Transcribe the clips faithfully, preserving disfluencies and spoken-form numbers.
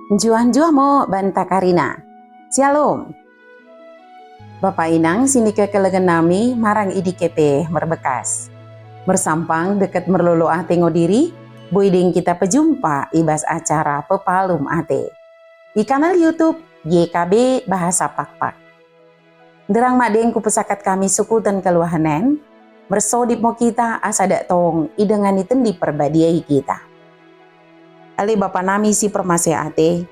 Njuah-njuah mo banta karina. Syalom. Bapa inang sinikekelengen nami marang i dike pe merbekas. Mersampang dekket merlolo ate ngo diri, boi deng kita pejumpa i bas acara Pepalum Ate i kanal YouTube Y K B Bahasa Pakpak. Nderrang madeng kupesakat kami sukuten keluahen en, mersodip mo kita asa dak tong idengani Tendi Perbadia i kita. Ale Bapa nami si permaseh ate,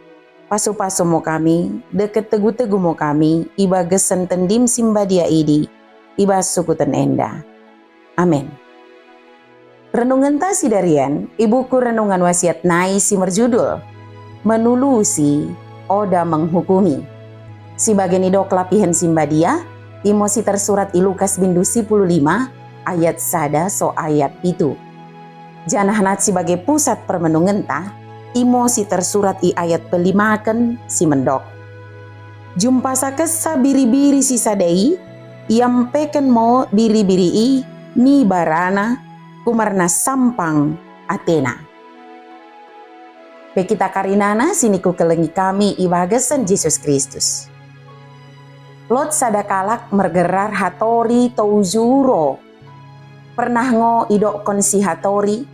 pasu-pasu mo kami, dekket tegu-tegu mo kami i bagasen Tendim si mbadia idi, i bas sukuten enda. Amen. Renungenta sidarien i buku Renungan Wasiat nai si merjudul Menulusi Oda Menghukumi. Si bage nidok lapihen si mbadia, imo si tersurat i Lukas bindu sipuluh lima ayat sada soh ayat pitu. Janah nat si bage pusat permenungenta, imo si tersurat i ayat pelimaken si mendok. Jumpasa kessa biri-biri si sada i, iampeken mo biri-biri i mi barana, kumerna sampang atena. Pe kita karinana sinikukelengi kami i bagasen Jesus Kristus. Lot sada kalak mergerar Hatori Toujuro. Pernah ngo idokken si Hatori?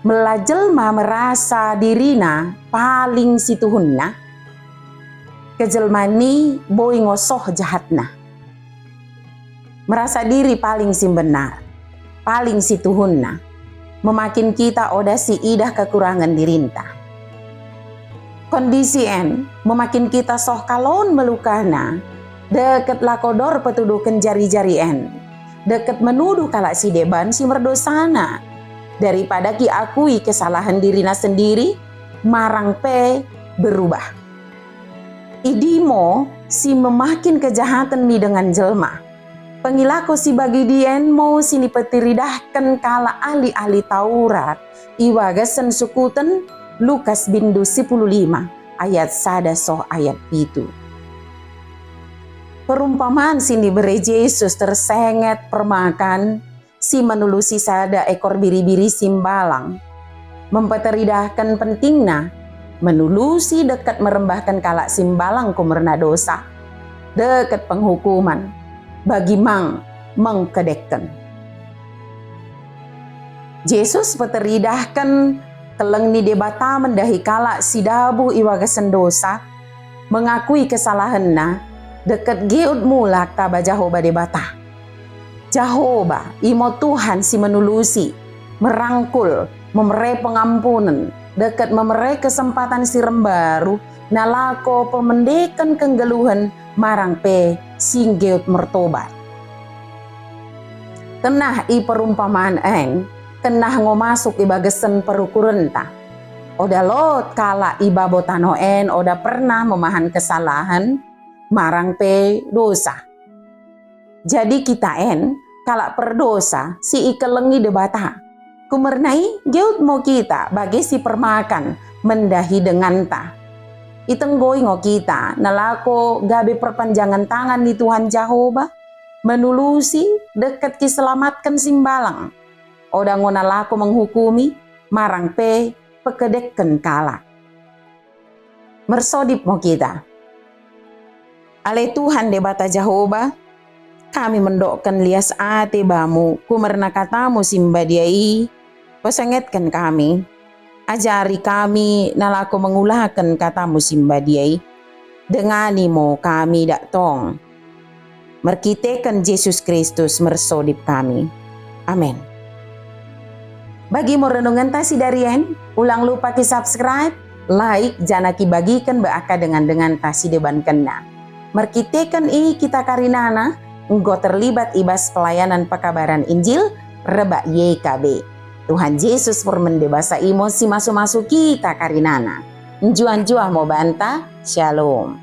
Mella jelma merasa dirina paling situhunna, kejelmaan i boi ngo soh jahatna. Merasa diri paling si mbennar, paling situhunna, memaken kita oda siidah kekurangen dirinta. Kondisi en memaken kita soh kalon melukana, dekket lako dor petuduhken jari-jari en, dekket menuduh kalak sideban si merdosana, daripada kiakui kesalahen dirina sendiri, marang pe berubah. Idi mo si memaken kejahaten mi dengan jelma. Pengelako si bagidi en mo sinipeteridahken kalak ahli-ahli Taurat i bagasen sukuten Lukas bindu sipuluh lima ayat sada soh ayat pitu. Perumpamaan sinibere Jesus tersenget permakan si menulusi sada ekor biri-biri simbalang. Mempeteridahken pentingna menulusi dekket merembahken kalak simbalang kumerna dosa, dekket penghukuman, bagi mang mengkedekken. Jesus peteridahken kelleng ni Debata mendahi kalak si dabuh i bagasen dosa, mengakui kesalahenna, dekket nggeut mulak taba Jahoba Debata. Jahoba, imo Tuhan si menulusi, merangkul, memere pengampunen, dekket memere kesempatan si rembaru, nalako pemendeken kenggeluhen marang pe si nggeut mertobat. Kennah i perumpamaan en, kennah ngo masuk i bagasen perukurenta. Oda lot kalak i babo tanoh en oda pernah memahan kesalahen, marang pe dosa. Jadi kita en, kalak perdosa, si ikelengi Debata. Kumerna i, nggeut mo kita bage si permakan mendahi denganta. Itenggoi ngo kita, nalako gabe perpanjangen tangan ni Tuhan Jahoba, menulusi dekket kiselamatken simbalang. Oda ngo nalako menghukumi, marang pe pekedekken kalak. Mersodip mo kita. Ale Tuhan Debata Jahoba, kami mendokken lias ate bamu kumerna katamu si mbadia i, pesengetken kami. Ajari kami nalako mengulaken katamu si mbadia i. Dengani mo kami dak tong. Merkiteken Jesus Kristus mersodip kami. Amen. Bagi mo renungenta sidarien, ulang lupa ki-subscribe, like, janah kibagiken bai akka dengan-denganta sidebankenna. Merkiteken i kita karinana enggo terlibat i bas pelayanan pekabaran Injil rebbak Y K B. Tuhan Jesus permende basa i mo si masu-masu kita karinana. Njuah-njuah mo banta. Shalom.